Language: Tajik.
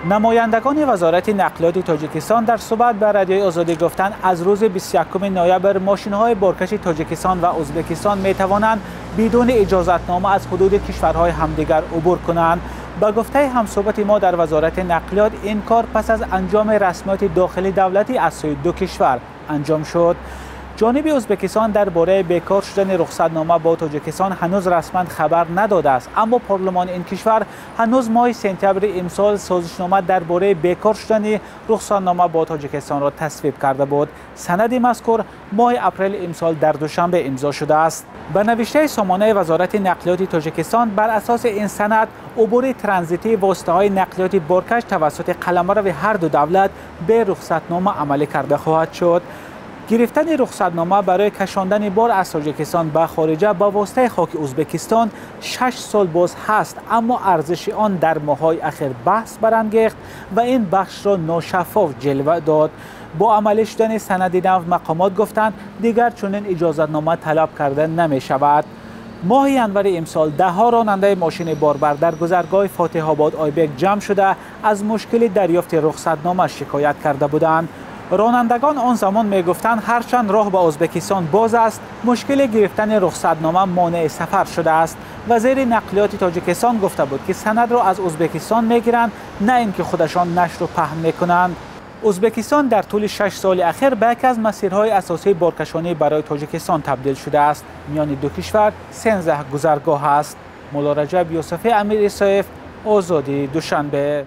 Намояндагони Вазорати нақлиёти Тоҷикистон дар суҳбат ба Радиои Озодӣ гуфтанд, аз рӯзи 21 ноябр мошинҳои боркаши Тоҷикистон ва Ӯзбекистон метавонанд бидуни иҷозатнома аз ҳудуди кишварҳои ҳамдигар убур кунанд. Ба гуфтаи ҳамсуҳбати мо дар Вазорати нақлиёт, ин кор пас аз анҷоми расмиёти дохили давлатӣ аз сӯи ду кишвар анҷом шуд. Ҷониби Ӯзбекистон дар бораи бекор шудани рухсатнома бо Тоҷикистон ҳанӯз расман хабар надодааст, аммо парлумони ин кишвар ҳанӯз моҳи сентябри имсол созишнома дар бораи бекор шудани рухсатнома бо Тоҷикистонро тасвиб карда буд. Санади мазкур моҳи апрели имсол дар Душанбе имзо шудааст. Ба навиштаи сомонаи Вазорати нақлиёти Тоҷикистон, бар асоси ин санад убури транзитии воситаҳои нақлиёти боркаш тавассути қаламрави ҳар ду давлат бе рухсатнома амалӣ карда хоҳад шуд. Гирифтани рухсатнома барои кашондани бор аз Тоҷикистон ба хориҷа ба воситаи хоки Ӯзбекистон 6 сол боз ҳаст, аммо арзиши он дар моҳҳои ахир баҳс барангехт ва ин бахшро ношаффоф ҷилва дод. Бо амалӣ шудани санади нав мақомот гуфтанд, дигар чунин иҷозатнома талаб карда намешавад. Моҳи январи имсол даҳҳо ронандаи мошини борбар дар гузаргоҳи Фотиҳобод Ойбек ҷамъ шуда аз мушкили дарёфти рухсатнома шикоят карда буданд. Ронандагон он замон мегуфтанд, ҳарчанд роҳ ба Ӯзбекистон боз аст, мушкили гирифтани рухсатнома монеи сафар шудааст. Вазири нақлиёти Тоҷикистон гуфта буд, ки санадро аз Ӯзбекистон мегиранд, на ин ки худашон нашру паҳн мекунанд. Ӯзбекистон дар тӯли 6 соли ахир ба яке аз масирҳои асосии боркашонӣ барои Тоҷикистон табдил шудааст. Миёни ду кишвар 13 гузаргоҳ аст. Мулло Раҷаб Юсуфӣ, Амир Исоев, Озодӣ, Душанбе.